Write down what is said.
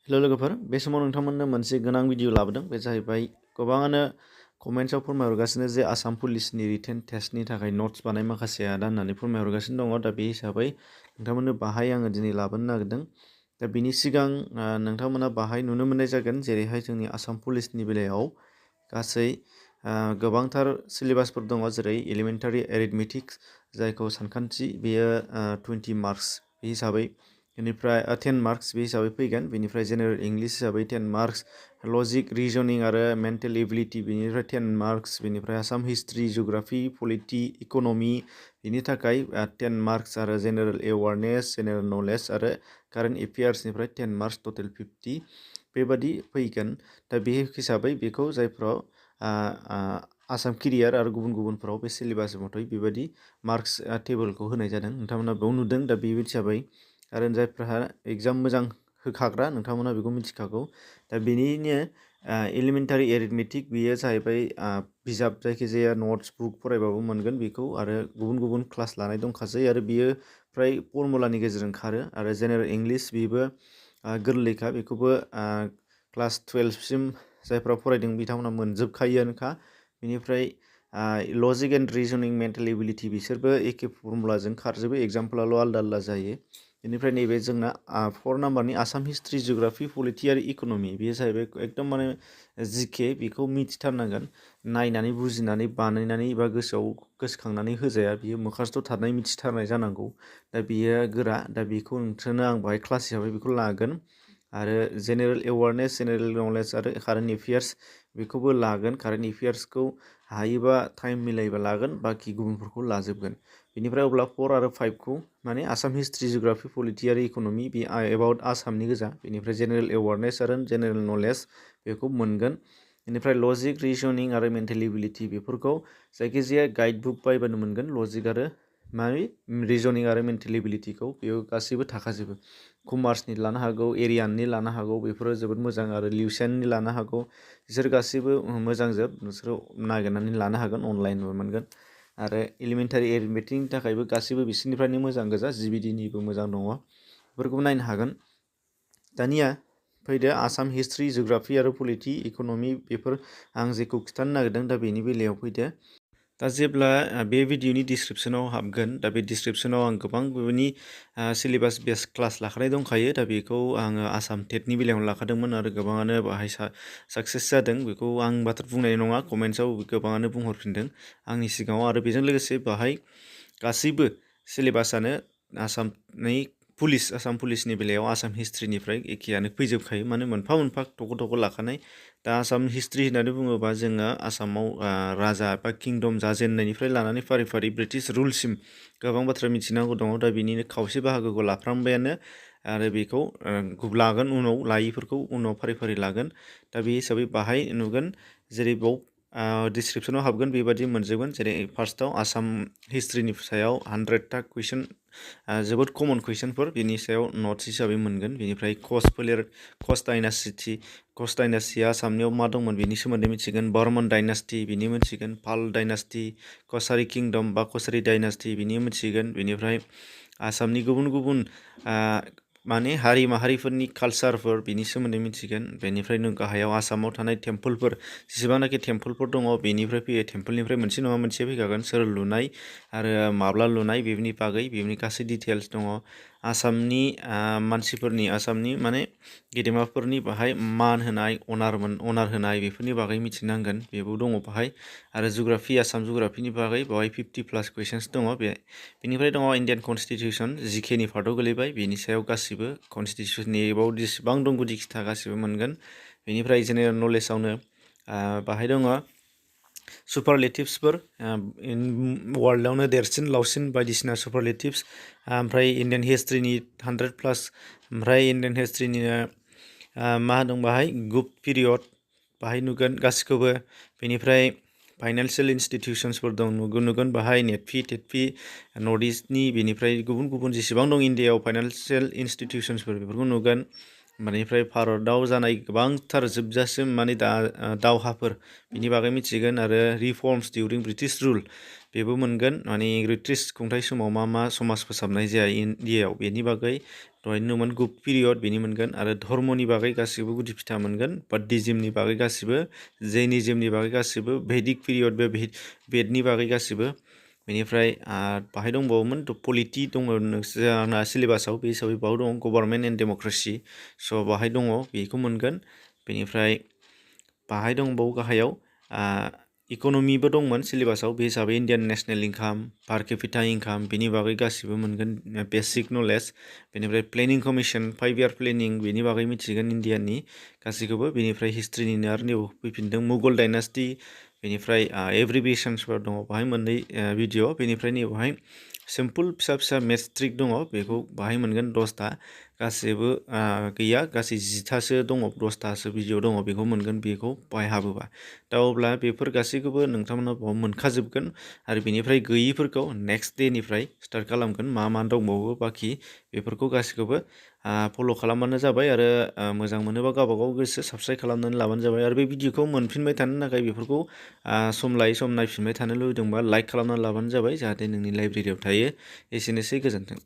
हेल' लोगोफोर बे समाव नोंथांमोननो मोनसे गोनां भिडिअ लाबोदों बे जाहैबाय गोबाङानो कमेन्ट्सआव फोरमायहरगासिनो जे आसाम पुलिसनि रिटेन टेस्टनि थाखाय नट्स बानाय माखासे आदा होननानै फोरमायहरगासिनो दङ दा बे हिसाबै नोंथांमोननो बाहाय आङो दिनै लाबोनो नागिरदों दा बिनि सिगां नोंथांमोना बाहाय नुनो मोननाय जागोन जेरैहाय जोंनि आसाम पुलिसनि बेलायाव गासै गोबांथार सिलेबासफोर दङ जेरै एलिमेन्टारि एरिथमेटिक्स जायखौ सानखान्थि बेयो 20 मार्क्स बे हिसाबै बेनिफ्राय 10 मार्क्स बे हिसाबै फैगोन बेनिफ्राय जेनेरेल इंलिश हिसाबै 10 मार्क्स लजिक रिजनिं आरो मेन्टेल एबिलिटि बेनिफ्राय 10 मार्क्स बेनिफ्राय आसाम हिस्ट्रि जिअग्राफि पलिटि इक'नमि बेनि थाखाय 10 मार्क्स आरो जेनेरेल एवारनेस जेनेरेल नलेज आरो कारेन्ट एफेयार्सनिफ्राय 10 मार्क्स टटेल 50 बेबादि फैगोन दा बे हिसाबै बेखौ जायफ्राव आसाम केरियार आरो गुबुन गुबुनफोराव बे सिलेबास मथै बेबायदि मार्क्स टेबोलखौ होनाय जादों नोंथांमोना बेयाव नुदों दा बे हिसाबै आरो जायफ्रा एग्जाम मोजां होखाग्रा नोंथांमोना बेखौ मिथिखागौ दा बेनिनो एलिमेन्टारि एरिथमेटिक बेयो जाहैबाय बिजाब जायखिजाया नट्स बुक फरायबाबो मोनगोन बेखौ आरो गुबुन गुबुन क्लास लानाय दंखासै आरो बियो फ्राय फर्मुलानि गेजेरजों खारो आरो जेनेरेल इंलिश बेबो गोरलैखा बेखौबो क्लास 12सिम जायफ्रा फरायदों बिथांमोना मोनजोबखायोआनोखा बेनिफ्राय लजिक एन्ड रिजनिं मेन्टेल एबिलिटि बिसोरबो एखे फर्मुलाजों खारजोबो एग्जामपोलाल' आलदा आलदा जायो बेनिफ्राय नैबे जोंना 4 नाम्बारनि आसाम हिस्ट्रि जिअग्राफि पलिटि आरो इक'नमि बेयो जाहैबाय एकदम माने जिके बेखौ मिथिथारनांगोन नायनानै बुजिनानै बानायनानै एबा गोसोआव गोसोखांनानै होजाया बियो मोखासथ' थानाय मिथिथारनाय जानांगौ दा बियो गोरा दा बेखौ नोंसोरनो आं बाहाय क्लास हिसाबै बेखौ लागोन आरो जेनेरेल एवारनेस जेनेरेल नलेज आरो कारेन्ट एफेयार्स बेखौबो लागोन कारेन्ट एफेयार्सखौ हायोबा टाइम मिलायोबा लागोन बाखि गुबुनफोरखौ लाजोबगोन बेनिफ्राय अब्ला 4 आरो 5खौ माने आसाम हिस्ट्रि जिअग्राफि पलिटि आरो इक'नमि बे एबाउट आसामनि गोजा बेनिफ्राय जेनेरेल एवारनेस आरो जेनेरेल नलेज बेखौ मोनगोन बेनिफ्राय लजिक रिजनिं आरो मेन्टेल एबिलिटि बेफोरखौ जायखिजाया गाइड बुक बायबानो मोनगोन लजिक आरो माने रिजनिं आरो मेन्टेल एबिलिटिखौ बेयाव गासैबो थाखाजोबो कमार्सनि लानो हागौ एरियाननि लानो हागौ बेफोरो जोबोद मोजां आरो लिउसेननि लानो हागौ बिसोर गासैबो मोजांजोब नोंसोरो नागिरनानै लानो हागोन अनलाइनबो मोनगोन आरो एलिमेन्टारि एरिथमेटिकनि थाखायबो गासैबो बिसोरनिफ्रायनो मोजां गोजा जिबिडिनिबो मोजां दङ बेफोरखौ नायनो हागोन दानिया फैदो आसाम हिस्ट्रि जिअग्राफि आरो पलिटि इक'नमि बेफोर आं जेखौ खिथानो नागिरदों दा बेनि बेलायाव फैदो दा जेब्ला बे भिडिअनि डिसक्रिपसनाव हाबगोन दा बे डिसक्रिपसनाव आं गोबां बेनि सिलेबास बेस क्लास लाखानाय दंखायो दा बेखौ आङो आसाम टेटनि बेलायावनो लाखादोंमोन आरो गोबाङानो बाहाय साक्सेस जादों बेखौ आं बाथ्रा बुंनाय नङा कमेन्ट्सआव गोबाङानो बुंहरफिनदों आंनि सिगाङाव आरो बेजों लोगोसे बाहाय गासैबो सिलेबासानो आसाम पुलिसनि बेलायाव आसाम हिस्ट्रिनिफ्राय एखेयानो फैजोबखायो माने मोनफा मोनफा थख' थख' लाखानाय दा आसाम हिस्ट्रि होननानै बुङोबा जोङो आसामाव राजा बा किंडम जाजेननायनिफ्राय लानानै फारि फारि ब्रिटिश रुलसिम गोबां बाथ्रा मिथिनांगौ दङ दा बिनिनो खावसे बाहागोखौ लाफ्रामबायानो आरो बेखौ लागोन उनाव लायैफोरखौ उनाव फारि फारि लागोन दा बे हिसाबै बाहाय नुगोन जेरै बाव डिसक्रिपसनाव हाबगोन बेबादि मोनजोबगोन जेरै फार्स्टआव आसाम हिस्ट्रिनि सायाव 100टा कुइसन जोबोद कमन कुइसनफोर बेनि सायाव नट्स हिसाबै मोनगोन बेनिफ्राय कच डाइनास्टिया आसामनियाव मा दंमोन बेनि सोमोन्दै मिथिगोन बार्मन डाइनास्टि बिनि मिथिगोन पाल डाइनास्टि कचारि किंडम बा कचारि डाइनास्टि बिनि मिथिगोन बेनिफ्राय आसामनि गुबुन गुबुन माने हारि माहारिफोरनि कालचारफोर बिनि सोमोन्दै मिथिगोन बेनिफ्राय नों गाहायाव आसामाव थानाय टेम्पोलफोर जेसेबांनाखि टेम्पोलफोर दङ बेनिफ्राय फैयो टेम्पोलनिफ्राय मोनसे नङा मोनसे फैखागोन सोर लुनाय आरो माब्ला लुनाय बेनि बागै बेनि गासै डिटेल्स दङ आसामनि मानसिफोरनि आसामनि माने गेदेमाफोरनि बाहाय मान होनाय अनार होनाय बेफोरनि बागै मिथिनांगोन बेबो दङ बाहाय आरो जुग्राफि आसाम जुग्राफिनि बागै बावहाय 50+ कुइसन्स दङ बेनिफ्राय दङ इण्डियान कनस्टिटिउसन जिकेनि पार्टआव गोलैबाय बेनि सायाव गासिबो कनस्टिटिउसननि एबाव जेसेबां दं गुदि खिथा गासिबो मोनगोन बेनिफ्राय जेनेरेल नलेजावनो बाहाय दङ सुपारलेटिभ्सफोर वर्ल्डआवनो देरसिन लावसिन बायदिसिना सुपारलेटिभ्स ओमफ्राय इण्डियान हिस्ट्रिनि 100+ ओमफ्राय इण्डियान हिस्ट्रिनिनो मा दं बाहाय गुप्त पिरियड बाहाय नुगोन गासिखौबो बेनिफ्राय फाइनान्सियेल इन्स्टिटिउसन्सफोर दं नुगोन बाहाय नेटफि नर्थ इस्टनि बेनिफ्राय गुबुन गुबुन जेसेबां दं इण्डियायाव फाइनान्सियेल इन्स्टिटिउसन्सफोर बेफोरखौ नुगोन बेनिफ्राय भारतआव जानाय गोबांथार जोबजासिम माने दावहाफोर बिनि बागै मिथिगोन आरो रिफर्मस डिउरिं ब्रिटिश रुल बेबो मोनगोन माने ब्रिटिश खुंथाय समाव मा मा समाज फोसाबनाय जाया इण्डियायाव बेनि बागै दहाय नुदोंमोन गुप्त पिरियड बेनि मोनगोन आरो धर्मनि बागै गासिबो गुदि फिथा मोनगोन बौद्धिज्मनि बागै गासिबो जैनिज्मनि बागै गासिबो वैदिक पिरियड बे बेदनि बागै गासिबो बेनिफ्राय बाहाय दंबावोमोन पलिटि दङ जोंना सिलेबासाव बे हिसाबै बाव दङ गभर्नमेन्ट एन्ड डेम'क्रेसि स' बाहाय दङ बेखौ मोनगोन बेनिफ्राय बाहाय दंबावो गाहायाव इक'नमिबो दंमोन सिलेबासाव बे हिसाबै इण्डियान नेसनेल इनकाम पार केपिटा इनकाम बेनि बागै गासिबो मोनगोन बेसिक नलेज बेनिफ्राय प्लेनिं कमिसन 5 इयार प्लेनिं बेनि बागै मिथिगोन इण्डियानि गासैखौबो बेनिफ्राय हिस्ट्रिनिनो आरो नैबाव फैफिनदों मुगल डाइनास्टि बेनिफ्राय एब्रिभिएसन्सफोर दङ बाहाय मोननै भिडिअ बेनिफ्राय नैबावहाय सिम्पोल फिसा फिसा मेथ्स ट्रिक दङ बेखौ बाहाय मोनगोन 10टा गासैबो गैया गासै 10थासो दङ 10थासो भिडिअ दङ बेखौ मोनगोन बेखौ बाहाय हाबोबा दा अब्ला बेफोर गासैखौबो नोंथांमोना बाव मोनखाजोबगोन आरो बेनिफ्राय गैयिफोरखौ नेक्स्ट डेनिफ्राय स्टार्ट खालामगोन मा दंबावो बाखि बेफोरखौ गासैखौबो फल' खालामबानो जाबाय आरो मोजां मोनोबा गावबागाव गोसो साबस्क्राइब खालामनानै लाबानो जाबाय आरो बे भिडिअखौ मोनफिनबाय थानो थाखाय बेफोरखौ सम लायै सम नायफिनबाय थानो लुबैदोंबा लाइक खालामनानै लाबानो जाबाय जाहाथे नोंनि लाइब्रेरियाव थायो एसेनोसै गोजोन्थों